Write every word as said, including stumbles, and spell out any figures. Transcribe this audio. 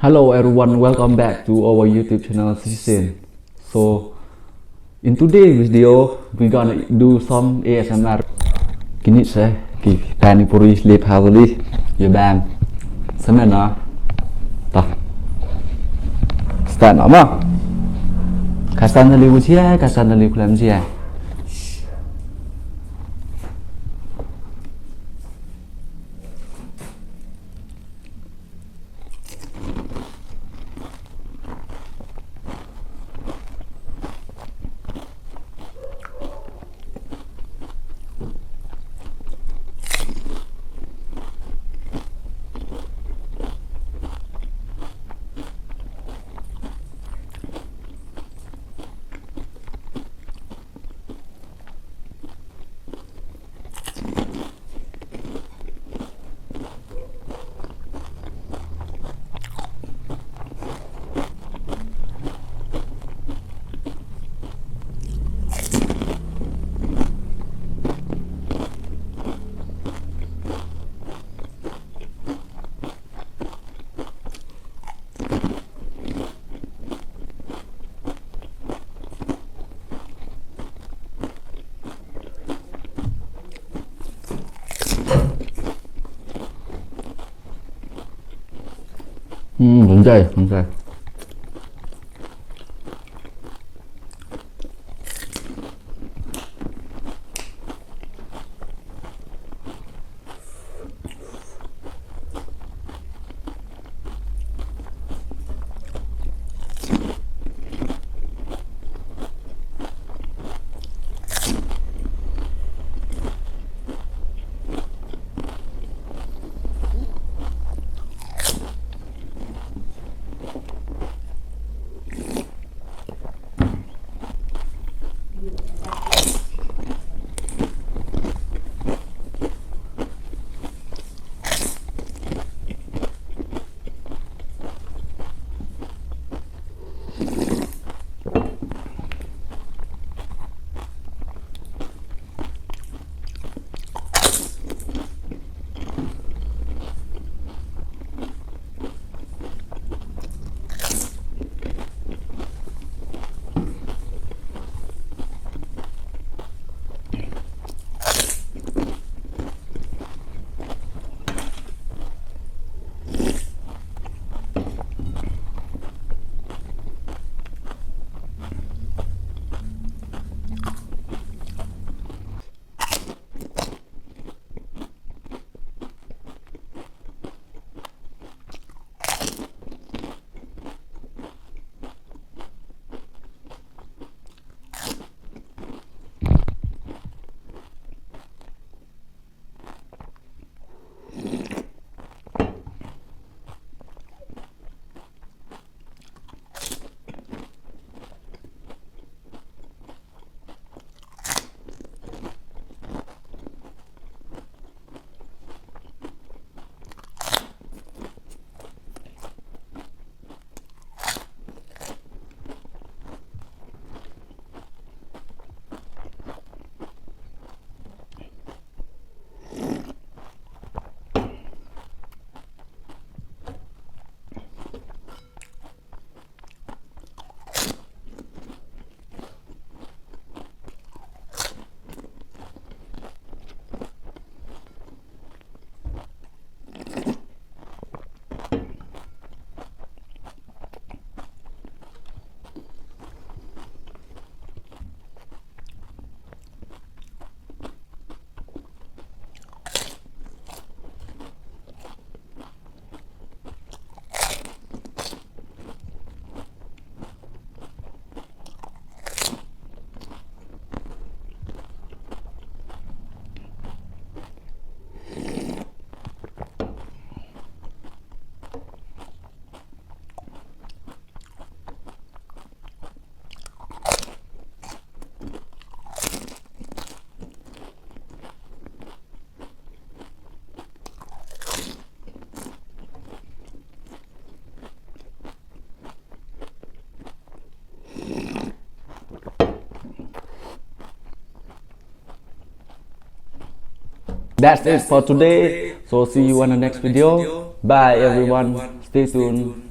Hello everyone, welcome back to our YouTube channel Sisien. So in today's video we're gonna do some A S M R. Kini se ki pani puri slip hazali ye bam. Semena ta. Start nama. Kasan dali usia, kasan dali kulam sia. Hmm, bonsai, bonsai. That's it for today. So see you on the next video. Bye everyone. Stay tuned.